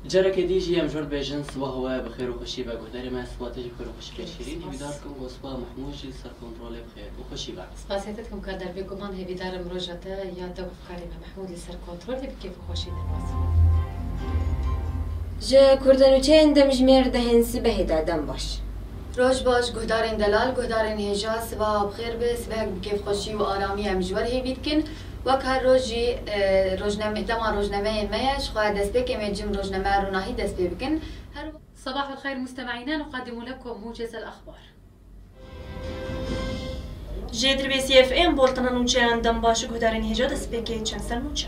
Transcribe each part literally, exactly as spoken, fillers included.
Careke dî jî em ji we re dibêjin, sibaha we bi xêr û xweşî be guhdarê me, siba te jî bi xêr û xweşî be şêrîn. Hêvîdar dikim ku siba Mehmûd jî li ser kontrolê bi xêr û xweşî be. Spasiyê te dikim ka derbê guman, hêvîdar im roja te ya te û hevkarê me Mehmûd li ser kontrolê bi kêf û xweşî derbas bin. Ji kurdenûçeyên demjimêr dehên sibehê de dem baş. Roj baş, guhdarên delal, guhdarên hêja, sibaha bi xêr be, sibehek bi kêfxweşî û aramî em ji we re hêvî dikin. Wek her roj jî, e, rojname-, dema rojnameyên me ye, ji xwe destpêkê me cim rojnameya ronahî dest pê bikin. Her صباح الخير مستمعينا، نقدم لكم موجز الأخبار. Ji Dirbêsî F M boltana nûçeyan dem baş, guhdarên hêja destpêkê çend ser nûçe.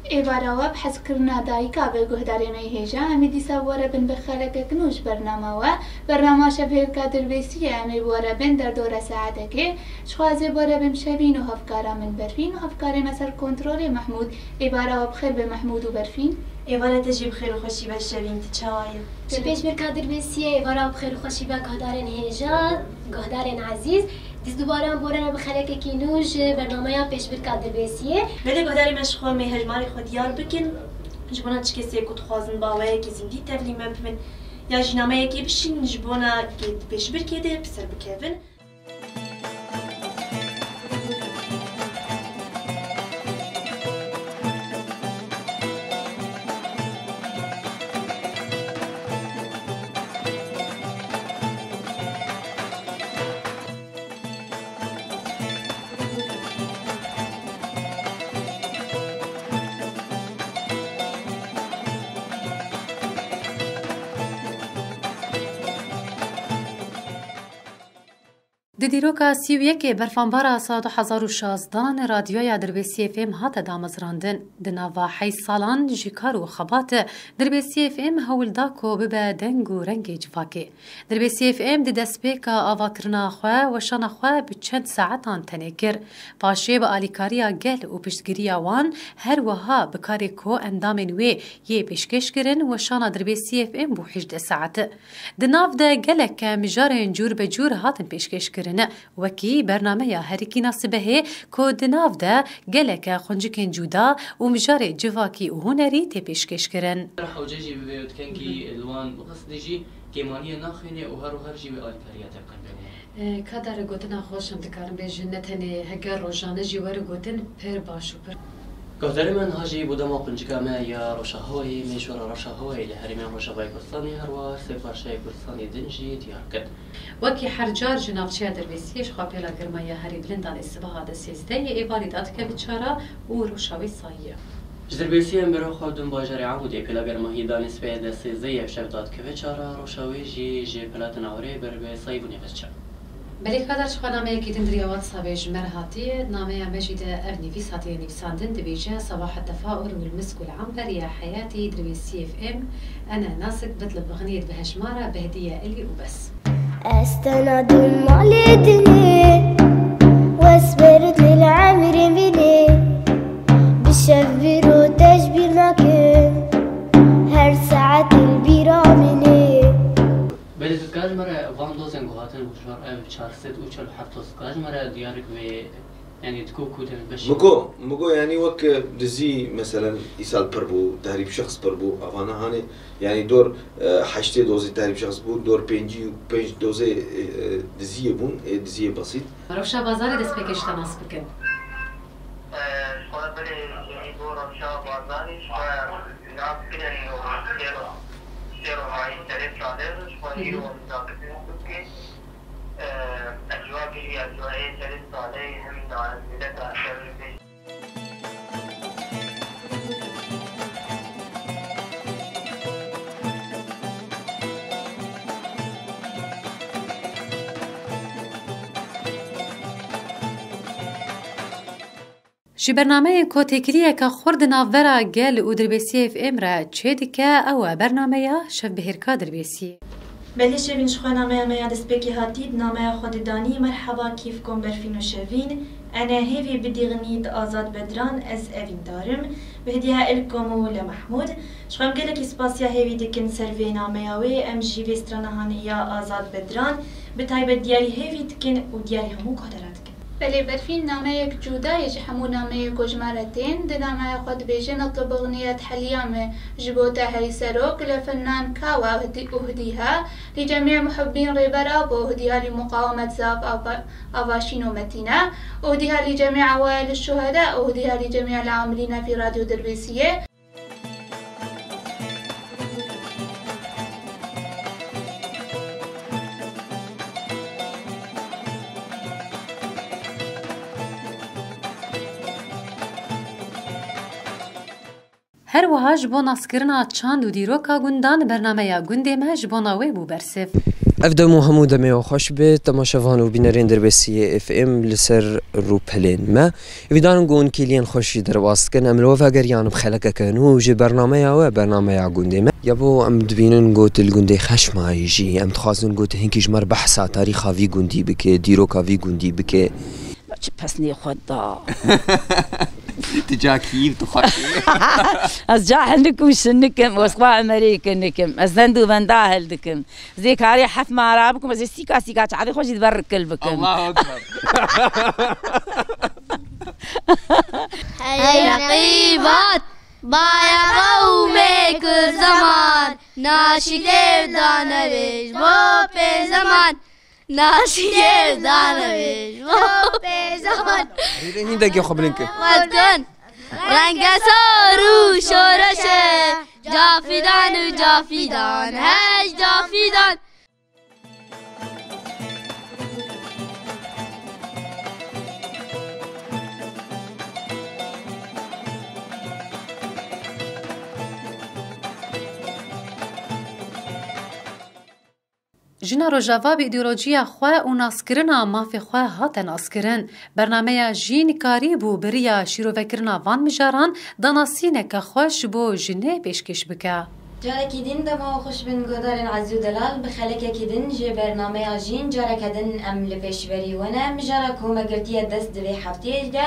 Êvara we bi hezkirina dayika be guhdarê me yê hêja, em ê dîsa bi we re bin bi xelekek nû ji bernama we. Bernama Şevhêrka Dirbêsiyê em ê bi we re bin derdora saetekê. Ji xwe ez ê bi we re bim Şevîn û hevkara min Berfîn û hevkarê me ser kontrolê Mehmûd. Êvara we bi xêr be Mehmûd û Berfîn. Êvara te jî bi xêr û xweşî be Şevîn, tu çawa yî? Ji pêşbirka Dirbêsiyê êvara bi xêr û xweşî be guhdarên hêja, guhdarên ezîz. Dîs dubaran bi we re bi xelekekî nû ji bernameya pêşbirka Dirbêsiyê. Belê guhdarê me ji xwe em ê hejmarê xwe diyar bikin. Ji bona çi kesê ku dixwazin bi awayekî zindî tevlî me bibin ya jî nameyekê bişînin ji bona pêşbirkê de bi ser bikevin. Di dîroka sî û yekê berfanbara sala du hezar û şazdan Radyoya Dirbêsiyê F M hate damezrandin. Di nava heyt salan ji kar û xebat Dirbêsiyê F M hewl da ku bibe deng û rengê civakê. Dirbêsiyê F M di destpêka avakirina xwe, weşana xwe bi çend saetan tenê kir. Paşê bi alîkariya gel û piştgiriya wan, her wiha bi karê ku endamên wê yê pêşkêş kirin, weşana Dirbêsiyê F M bû hejdeh saet. Di nav de gelek mijarên cûr be cûr hatin pêşkêş kirin, wekî bernameya Herikîna Sibehê ku di nav de gelek quncikên cuda û mijarê civakî û hunerî tê pêşkêş kirin. Hewce jî bibê û di kengî li wan qisdî jî kêmaniyê naxwînê û her û her jî wê alîkariya te bikin pê wan. E, ka dere gotina xwe şim dikarim bêjin, ne tenê heger rojane jî were gotin pir baş û pir. Guhdarê me, niha jî bo dema quncika me ya Rojavayê, me ji we re Rojavayê li herêmên Rojavayê Kurdistanê, her wiha sê parçeyê Kurdistanê din jî diyar kir. Wekî her car ji navçeya Dirbêsiyê ji xwe pêla germa ya herî bilind danê sibaha de sêzdehê êvarî dadikeve çara û rewşa wê sayî ye. Ji Dirbêsiyê em bi rêxa xwe bidin bajarê Amûdê, pêla germahî danê sibehê de sêzdehê ev şev dadikeve çara, rewşa wê jî ji pêla tenawirê ber bi sayîbûnê ve diçe. Belê ka der ji xwe nameyekî din di riya WhatsAppê ji me re hatiye, nameya me jî de ev nivîs hatiye nivîsandin, dibêje: صباح التفاؤل والمسك والعنبر يا حياتي دربيسي اف ام، أنا ناسك بطلب أغنية بهجمارة بهدية إلي وبس. Ez tena dû malê dinê, wes berdê li emrê min ê. Bi şev vîro te ji bîr nakim, her saetê li bîra min ê. Belê, tu dikare ji me re van dozên ku hatin hişyar, ev çar sed û çar û heft doz, dikare ji me re diyar bike, yanî di ku ku de beşî? Miko, Miko, yanî wek, e, dizî, meselen, îsal pir bû, tehrîb şexs pir bû, avana hanê, yanî dor, e, heştê dozê tehrîb şexs bû, dor pêncî û pênc dozê, e, e, diziyê bûn, ê diziyê besît. Rewşa bazarê destpêkê ji te nas bikin. E, ji xwe belê, yanî bo rewşa bazarê ji xwe nas kirin û sê ro-, sê roja yê serê salê ji xwe îro em dakirin Tirkiyê. E, ecwa girî, ecwayê serê salê hemî na ez zêde ka ez Ji bernameyên ku têkiliyeke xurt di navbera gel û Dirbêsiyê F M re çêdike, ew e bernameya Şevbihêrka Dirbêsiyê. Belê Şevîn, ji xwe nameya me ya destpêkê hatî, di nameya xwe de danî: Merheba kîfkom Berfîn û Şevîn, ene hêvî bidîxinît Azad Bedran, ez evîndar im, bi hediya ilkom û le Mehmûd. Ji xwe em gelekî spasiya hêvî dikin ser vê nameya wê, em jî vê strana hanê ya Azad Bedran bi taybet diyarî hêvî dikin û diyarî hemû guhdaran dikin. Belê Berfîn nameyek cuda ye ji hemû nameyê ku ji me re tên. Di nameya xwe dibêje: Nitibixniyet heliyame ji bo te hey serok, le finnan kawa uhdîha, li cemî muhibbîn Rêber Apo, uhdîha li muqawemet zaf ava, ava şîno metîne, uhdîha li cemî awayel şuheda, uhdîha li cemî el amilîne fî radyo dirbêsiyê. Her wiha ji bo naskirina çand û dîroka gundan bernameya gundê me ji bona wê bû bersiv. Ev dem û hemû demê we xweş be, temaşevan û bînerên Dirbêsiyê F M li ser rûpelên me. Hêvîdar in ku hûn kêliyên xweş jî derbas dikin. Em li we vegeriyan bi xelekeke nû ji bernameya we, bernameya gundê me. Ya bo em dibînin ku tu li gundê Xeşmayî jî. Em dixwazin ku tu hinkî ji me re behsa tarîxa vî gundî bike, dîroka vî gundî bike. Çi pesnê xwe da. Tu ca kî yî, tu xwe kî yî? Ez cahil nikim, şin nikim, wesxwa Emerê ki nikim. Ez zend û venda hel dikim. Zê karê heft mara bikim, ez ê sîka sîka çavê xwe jî di ber rikil bikim. Allahu Ekber. Hey reqîbat, bayava û mêkir zeman, naşî lê danevêj bo pê zeman, naşî lê danevêj bo pê zeman. Rîvê hîndekê xwe bilind kir. Xwedkun, renge sor û şoreşe, cafidan û cafidan, hej cafidan. Jina Rojava bi îdeolojiya xwe û naskirina mafê xwe hate naskirin. Bernameya Jîn karîbû bi riya şîrovekirina van mijaran danasîneke xweş ji bo jinê pêşkêş bike. Carekî din dema we xweş bin guhdarên ezîz û delal, bi xelekekî din ji bernameya Jîn careke din em li pêşberî we ne. Mijara ku me girtiye dest di vê hefteyê de.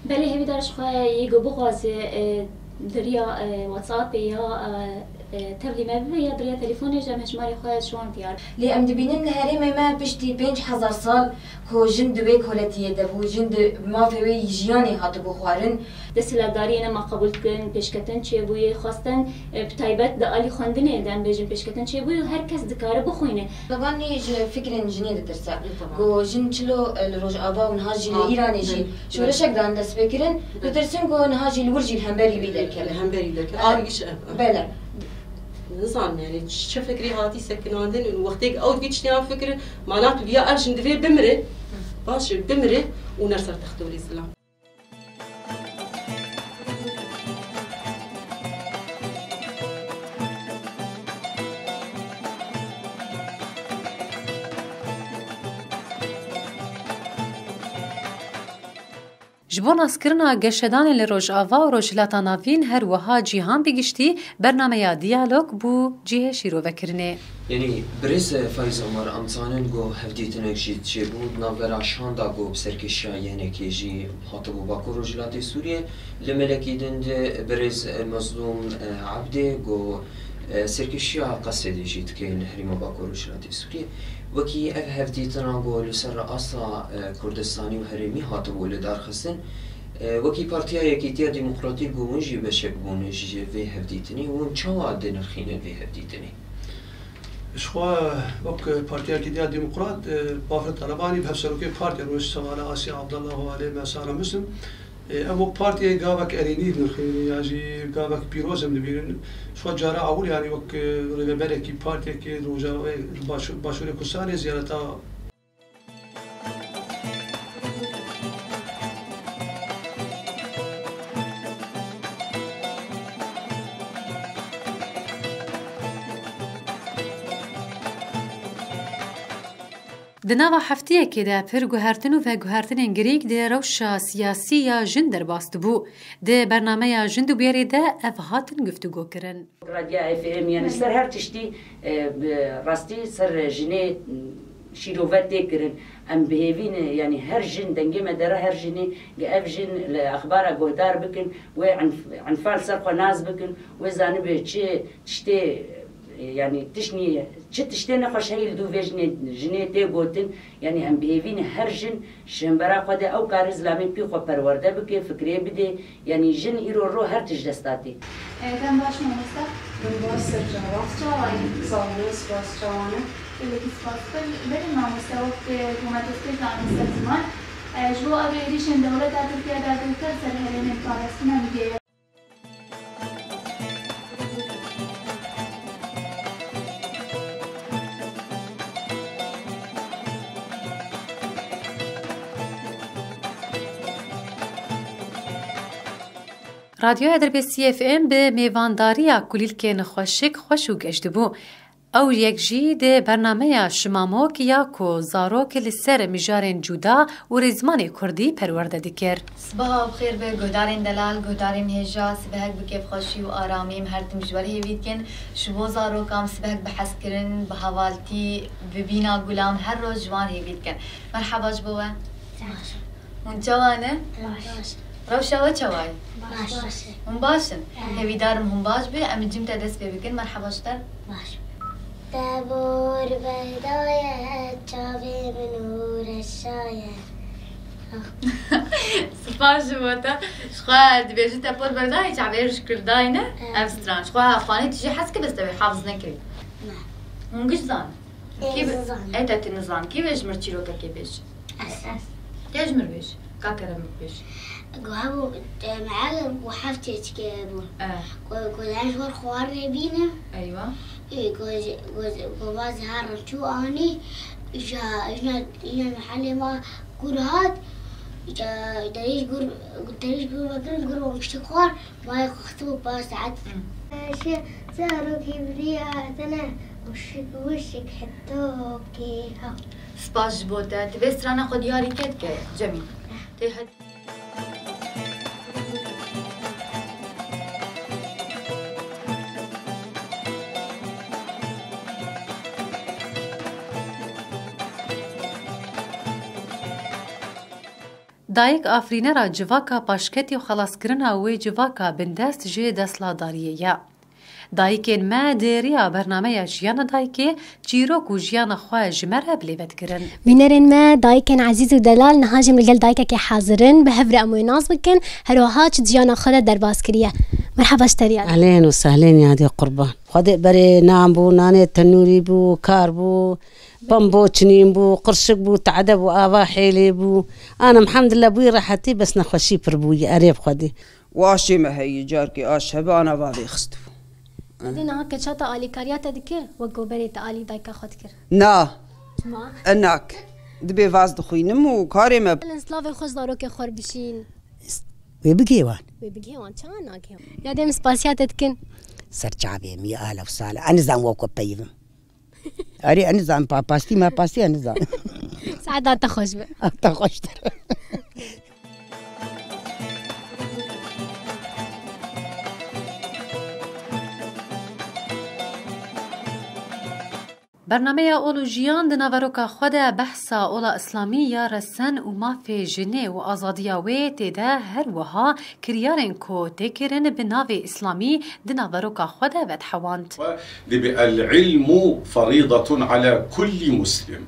Belê hêvîdar ji xwe yê ku bixwaze, e, di riya, e, WhatsAppê ya, e, e, tevlî me bibe ya di riya telefonê jî em hejmarê xwe ji wan diyar. Lê em dibînin li herêmê me piştî pênc hezar sal ku jin di wê koletiyê de bû, jin di mafê wê yî jiyanê hatibû xwarin. Desthilatdariyê ne me qebûl dikin, pêşketin çêbûyê, xwestin, e, bi taybet di alî xwendinê de em bêjin pêşketin çêbûyê û her kes dikare bixwîne. Tabanî ji fikrên jinê ditirse. Taban. Ku jin çilo, e, li Rojava û niha jî li Ha, Îranê jî belê, şoreşek dan destpêkirin, belê, ditirsin ku niha jî li wir jî li hemberî wî derkeve. Li hemberî derkeve. A, Ev îş ev. Belê. Nizanim, yani, çi, çi fikrî hatî sekinandin û wextê ew vî tiştiyan fikirin, mana tu viya ev jin divê bimire, baş e, bimire û ner ser textê wî zilam. Ji bo naskirina geşedanê li Rojava û Rojhilata Navîn, her wiha cîhan bi giştî, bernameya Diyalog bû cihê şîrovekirinê. Yanî, birêz Faiz Omar, em zanin ku hevdîtinek jî çêbû di navbera şanda ku bi serkêşiya Y N K'ê jî hatibû Bakur Rojhilatê Sûriyê. Li melekî din de birêz Mezlûm Ebdê ku serkêşiya Qesedê jî dike li herêma Bakur Rojhilatê Sûriyê. Wekî ev hevdîtina ku li ser asta Kurdistanî û herêmî hatibû lidarxistin, wekî Partiya Yekîtiya Demokratîk ku hûn jî beşek bûn ji vê hevdîtinê, hûn çawa dinirxînin vê hevdîtinê? Ji xwe wek Partiya Yekîtiya Demokrat, e, Bafir Talebanî bi hevserokê Partiya Rojhevala Asya Abdallah û alê me Sara Muslim, e, em wek partiyê gavek erênî dinirxînin ya jî gavek pîroz em dibînin. Ji xwe cara ewil, yanî wek, e, rêveberekî partiyekê di Rojava, e, li Başû-, Başûrê Kurdistanê ziyareta Di nava heftiyekê de pir guhertin û veguhertinên girîng di rewşa siyasî ya jin derbas dibû. Di bernameya Jin di Bûyerê de ev hatin guftûgokirin. Radya F M, yani ser her tiştî, e, bi rastî ser jinê, m, şîrove tê kirin. Em bi hêvî ne, yani her jin dengê me dere, her jinê, ge ev jin li exbara guhdar bikin, wê enf-, enfal ser xwe nas bikin, wê zanibe çi tiştê, e, Yanî tişt nîye. Çi tiştê nexweş heye li dû vê jinê, jinê tê gotin, yanî em bi hêvî ne her jin ji hembera xwe de ew kare zilamê pî xwe perwerde bike, fikrê bidê, yanî jin îro ro her tişt desta tê. E, dem baş mamoste. Dem baş ser çava. Çawa yî? Sağ ol, spas, çawa ne? Gelekî spas. Belê mamoste, wek, e, ku me destpêk anî ser ziman, e, ji bo ev êrîşên dewleta Tirkiye derdikeve ser herêmên parastina Mîgê ye. Radyoya Dirbêsiyê F M bi mêvandariya kulîlkên xweşik xweş û geş dibû. Ew yek jî di bernameya Şimamok ya ku zarok li ser mijarên cuda û rêzmanê kurdî perwerde dikir. Sibeha bi xêr be, guhdarên delal, guhdarên hêja, sibehek bi kêfxweşî û aramî em her tim ji we re hêvî dikin. Ji bo zarokan sibehek bi hezkirin, bi hevaltî, bi bîna gulan her roj ji wan hêvî dikin. Merheba ji bo we. Baş. Hûn çawa ne? Baş. Rewşa we çawa ye? Baş. Hûn baş in? Evet. Hêvîdar im hûn baş be. Em ê cim te dest pê bikin. Merheba ji te. Baş. Te bor beydaye çavê min û reşaye. Spas ji bo te. Ji xwe dibêjin te por berdayî çavê ji kirdayî ne? Evet. Ev stran. Ji xwe xanê tu jî hez kir, bes te wê hafiz nekirî. Ne. Hûn giş zanin. Kî Ez bi-, zanim. Ê te tu nizan. Kî vê ji mir çîrokekê bêj? Ez. Te ji mir bêj. Ka kerem bêj. Go hebû, e, meal û heft keçikê bûn. E. Go, go ez ji wir xwarinê bînim. Eywa. Ê, go, go, go vazî her çû anî. Îja, îja, îja mehelê ma gur hat. Îja derîj gur, derîj gur vekirin, gur wan kiştî xwar. Mayê xwe xistibû pênc saet. Hı. Ji zarokî biriya tene wişik wişik hetokê ha. Spas ji bo te. Tu vê strana xwe diyarî kê dike, Cemîl? Tê het- Dayik afirînera civaka paşketî û xelaskirina wê civaka bindest ji desthilatdariyê ye. Dayikên me di riya bernameya Jiyana Dayikê çîrok û jiyana xwe ji me re bi lêve dikirin. Bînerên me, dayikên ezîz û delal, niha jî em li gel dayikekê hazir in, bi hev re em wê nas bikin, her wiha çi di jiyana xwe de derbas kiriye. Merheba ji te re. Ehlên û sehlên yadê qurban. Xwedê berê nan bû, nanê tenûrî bû, kar bû, pembo çinîn bû, qirşik bû, tade bû, ava hêlê bû. Ana, elhamdulillah, bûyî rehetî, bes nexweşî pir bûyî, erê bi Xwedê. Û aşê me heyî, carkê aş hebe, ana va vêxistibû. Dê niha keçata alîkariya te dikir, wek ku berê te alî dayika xwe dikir? Na. Çima? E, nak. Dibê vaz dixwînim û karê me. Belin slavê xwe zarokê xwe bişîn. Wê bigê wan. Wê bigê wan, çawa nagê wan? Ya dê em spasiya te dikin. Ser çavê min, ya ahla û sahla. Ez nizam wek we peyivim. Erê, ez nizam, papastî, mapastî, ez nizam. Saeta te xweş be. Te xweştir. Bernameya Ol û Jiyan di naveroka xwe de behsa ola îslamî ya resen û mafê jinê û azadiya wê tê de, her wiha kiryarên ku tê kirin bi navê îslamî di naveroka xwe de vedihewand. Dibê العلم فريضة على كل مسلم.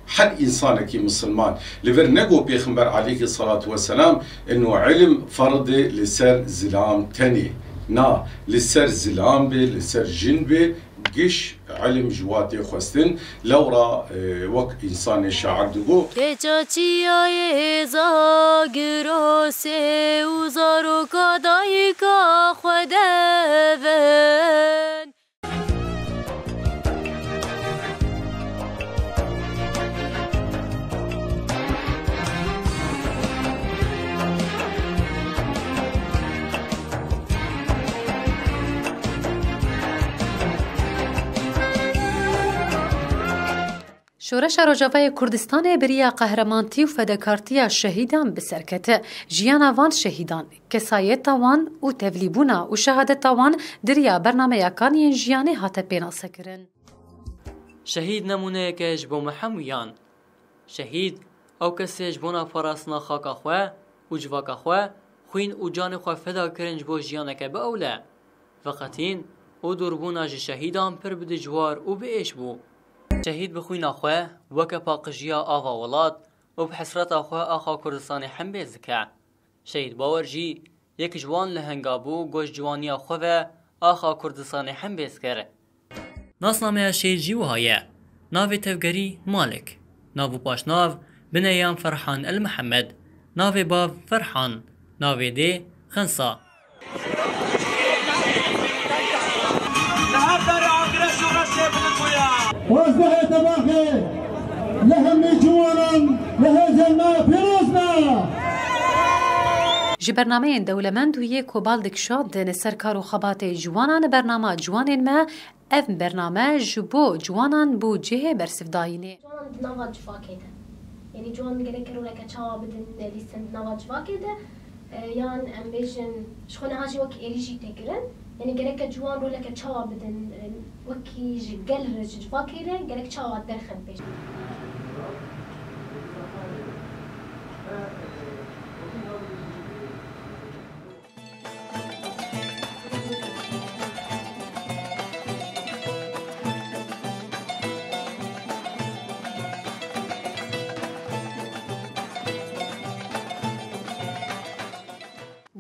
Her însanekî misilman. Li vir ne got Pêxember aleyhî selatu weselam, inu ilm ferd e li ser zilam tenê. Na, li ser zilam be, li ser jin be, giş ilm ji wa tê xwestin. Lewra, e, wek însanê şair digot. Keça çiyayê Zagirosê û zaroka dayika xwe devên. Şoreşa Rojavayê Kurdistanê bi riya qehremantî û fedekartiya şehîdan bi ser kete. Jiyana van şehîdan, kesayeta wan û tevlîbûna û şehadeta wan di riya bernameyakan yên jiyanê hate pênasekirin. Şehîd nemûneyek e ji bo me hemûyan. Şehîd, ew kes e ji bona parastina xaka xwe û civaka xwe, xwîn û canê xwe feda kirin ji bo jiyaneke bi ewle. Veqetîn û û dûrbûna ji şehîdan pir bi dijwar û bi êş bû. Şehîd bi xwîna xwe weke paqijiya ava welat û bi hesreta xwe axa Kurdistanê hembêz dike. Şehîd Bawer jî yek ji wan lehenga bû ku ji ciwaniya xwe ve axa Kurdistanê hembêz kir. Nasnameya şehîd jî wiha ye. Navê tevgerî Malik. Nav û paşnav Bineyan Ferhan El Mihemed. Navê bav Ferhan. Navê dê Xensa. Pazdehê Tebaxê li hemî ciwanan li hêzên me pîroz be. Ji bernameyên dewlemend û yê ku bal dikişandin ser kar û xebatê ciwanan, bernama Ciwanên Me, ev bername ji bo ciwanan bû cihê bersivdayînê. Ciwan di nava civakê de. Yanî ciwan gerek roleke çawa bidin, lîstin di nava civakê de, e, yan em bêjin, ji xwe niha jî wek êrîş jî tê kirin. Yanî gereke ciwan roleke çawa bidin, e, wekî ji gel re, ji civakê re gerek çawa derxin pêş.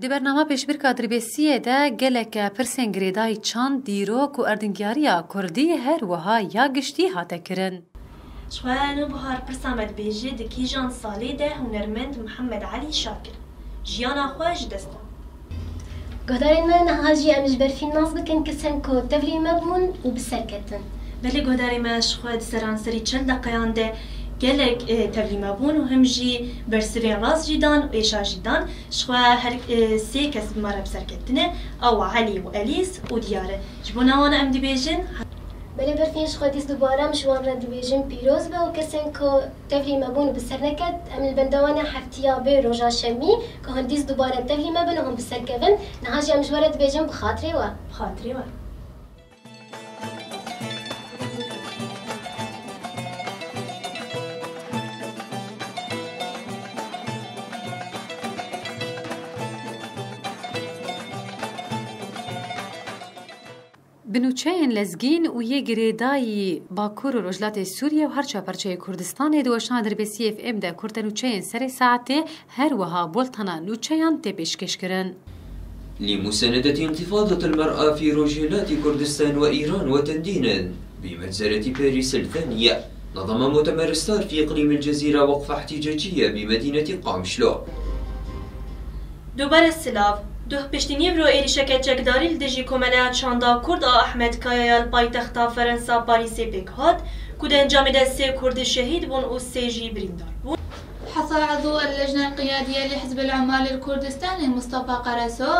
Di bernama pêşbirka Dirbêsiyê de geleke pirsên girêdayî çand, dîrok û erdnîgariya kurdî her wiha ya giştî hate kirin. Ji xwe Nûbihar pirsa me dibêje, di kîjan salê de hunermend Mihemed Elî şa kir? Jiyana xwe ji dest da. Guhdarên me, niha jî em ji Berfîn nas bikin, kesên ku tevlî me bûn û bi ser ketin. Belê guhdarê me, ji xwe di seranserî çil deqeyan de gelek, e, tevlî me bûn û him jî bersivên rast jî dan û êşa jî dan. Ji xwe her, e, sê kes bi me re bi ser ketine, ew Elî û Elîs û Diyar e. Ji bona wan em dibêjin. Belê Berfîn, ji xwe dîs dubare em ji wan re dibêjin pîroz be û kesên ku tevlî me bûn û bi ser neket, em li benda wan e heftiya bê roja şemî, ku hûn dîs dubare tevlî me bin û hûn bi ser kevin. Niha jî em ji we re dibêjin bi xatirê we. Bi xatirê we. Bi nûçeyên lezgîn û yê girêdayî Bakur û Rojhilatê Sûriye û her çar parçeyê Kurdistanê di weşana Dirbêsiyê F M de kurte nûçeyên serê saetê, her wiha boltana nûçeyan tê pêşkêşkirin. لمساندة انتفاضة المرأة في روجيلات كردستان وإيران وتندين بمجزرة باريس الثانية، نظم مؤتمر ستار في إقليم الجزيرة وقفة احتجاجية بمدينة قامشلو. Dubare silav. Duh piştî nîvro êrîşeke çekdarî li dijî Komeleya Çanda Kurd a Ehmed Kaya ya li paytexta Ferensa Parîsê pêk hat, ku di encamê de sê Kurdî şehîd bûn û sê jî birîndar bûn. حصل عضو اللجنة القيادية لحزب العمال الكردستاني مصطفى قرسو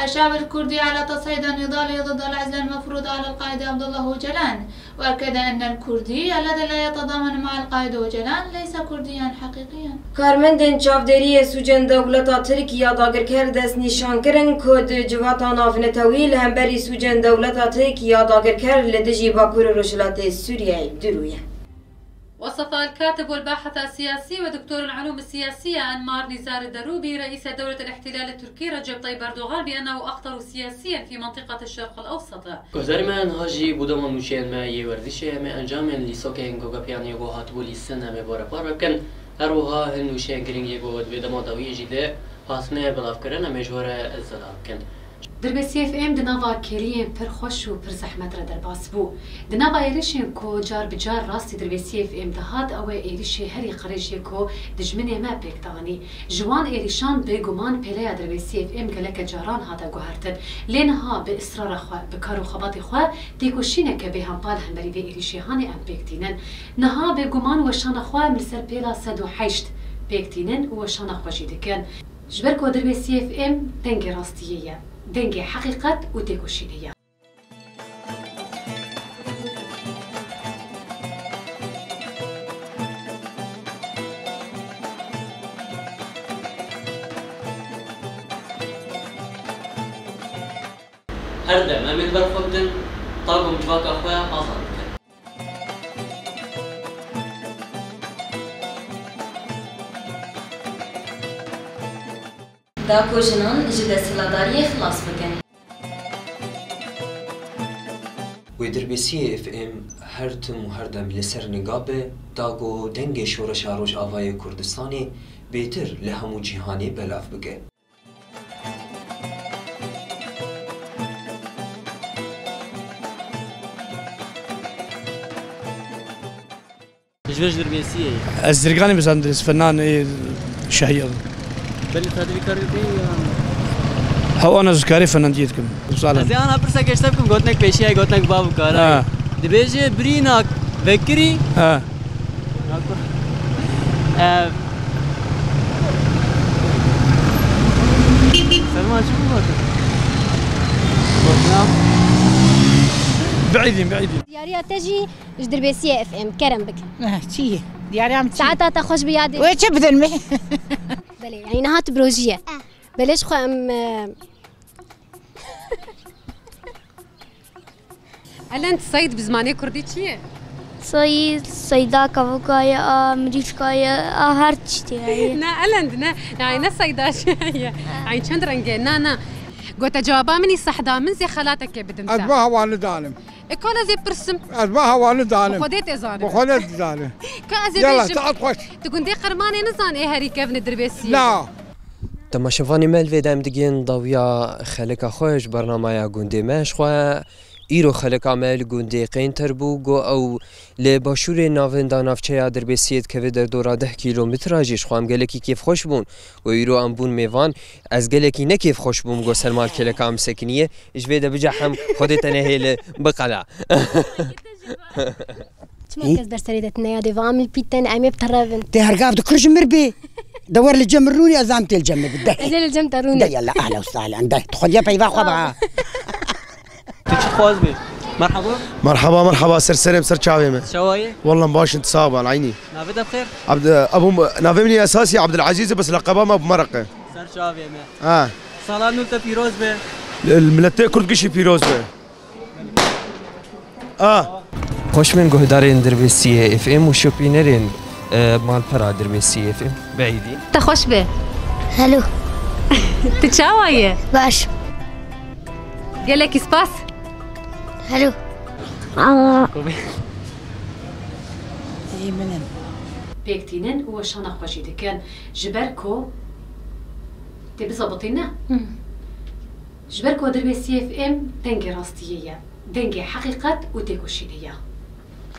الشعب الكردي على تصعيد النضال ضد العزلة المفروضة على القائد عبد الله أوجلان، وأكد أن الكردي الذي لا يتضامن مع القائد أوجلان ليس كرديا حقيقيا. Karmendên çavdêriyê sûcên dewleta Tirk ya dagirker destnîşan kirin ku di civata navnetewî li hemberî sûcên dewleta Tirk ya dagirker li dijî Bakur û Rojhilatê Sûriyeyê dirûye. وصف الكاتب والباحث السياسي ودكتور العلوم السياسية أنمار نزار الدروبي رئيس دولة الاحتلال التركي رجب طيب أردوغان بأنه أخطر سياسيا في منطقة الشرق الأوسط. Guhdarê me, niha jî bo dema nûçeyên me yê werzîşê em ê encamên lîsokên Gogepiyaniyê ku hatibû lîstin em ê bi we re parve bikin. Her wiha hin nûçeyên girîng yê ku di vê dema dawiyê jî de hatine belavkirin em ê ji we re zilal bikin. Dirbêsiyê F M di nava kêliyên pir xweş û pir zehmet re derbas bû. Di nava êrişên ku car bi car rastî Dirbêsiyê F M dihat, ew e êrişê herî qirêj yê ku dijminê me pêk dianî. Ji wan êrişan bêguman pêleya Dirbêsiyê F M geleke caran hate guhertin. Lê niha bi israra xwe, bi kar û xebatê xwe têkoşîneke bêhempa li hemberî vê êrişê hanê em pêk tînin. Niha bêguman weşana xwe em li ser pêla sed û heşt pêk tînin û weşana xwe jî dikin. Ji ber ku Dirbêsiyê F M dengê rastiyê ye, dengê heqîqet û têkoşînê ye. Her dem em ê li ber xwe bidin, ta ku em civaka xwe azad bikin. Da ku jinan ji desthilatdariyê xilas bikin. Wê Dirbêsiyê F M her tim û her dem li ser niga be, da ku dengê Şoreşa Rojavayê Kurdistanê bêtir li hemû cîhanê belav bike. Ji vir ji Dirbêsiyê ye. Ez Dirganî bizandiris, fenan ê şehî. Belê, te divî kar dikî ya? Hewana zikarê fenandiyê dikim. Sağ olun. Ez ê ana pirsa geşte bikim, gotinek pêşiya, gotinek bav û kara. Ha. Dibêje birînak vekirî. Ha. Ev. Selma çi bû gotin? Gotina. Bi'îdîn, bi'îdîn. Diyariya te jî ji Dirbêsiyê F M, kerem bike. Eh, çi ye? Diyariya min çi? Saeta te xweş bi yadê. Wê çi bidin min? Belê, yanî niha tu bi rojî ye. Eh. Belê ji xwe em, e, Elend seyd bi zimanê kurdî çi ye? Seyd, seyda kevoka ye, a mirîşka ye, a her tiştê ye. Ne, elend ne. Yanî ne seyda çi ye. Yanî çend reng e? Na, na. Gote cewaba min î sehda min zê xelatekê bidim te. Ez ba hevalî dalim. E, kala zê pirsim. Ez ba hevalî dalim. Bi Xwedê tê zanim. Bi Xwedê dizanim. Ka ez ê Yala, bêjim, saet xweş. Tu gundê Qermanê nizan ê herî kevne Dirbêsiyê. Na. Temaşevanê me, li vê dem digihên dawiya xeleka xwe ji bernamaya gundê me. Ji xwe îro xeleka me li gundê Qênter bû, got ew li başûrê navenda navçeya Dirbêsiyê dikeve derdora deh kîlometra jî. Ji xwe em gelekî kêfxweş bûn. Got îro em bûn mêvan. Ez gelekî ne kêfxweş bûm, got Selma li kêleka min sekiniye. Ji vê de bicehem Xwedê te nehêle biqela. Çima kes ber serê de tine ya dê va, em li pî tên, em ê bi te re bin. Tê her gav dikur ji mir bê. De wer li cem min rûnî, ez am tê li cem min bi. De. Ez ê li cem te rûnî. De yalla, ahla û sahla. De. Tu xweliya peyva xwe ba. Tu çi dixwaz bê? Merhaba. Merhaba, merhaba, ser serê min, ser çavê min. Çawa yî? Wallah baş in, tu sax be, eynî. Navê te bi xêr? Abd-, Abu, navê min esasî Abdulazîz e, bes leqeba me Abu Meraq e. Ser çavê me. Ha. Sala nû te pîroz be. Li, li miletê Kurd gişî pîroz be. A. Xweş bên guhdarên Dirbêsiyê F M û şopînerên, e, malpera Dirbêsiyê F M. Beîdî. Te xweş be. Hello. Tu çawa ye? Baş. Gelekî spas. Hello. Aa. Ê min in. Pêk tînin û weşana xwe jî dikin. Ji ber ku tê bizebitîne. Hı. Ji ber ku Dirbêsiyê F M dengê rastiyê ye, dengê heqîqet û têkoşînê ye.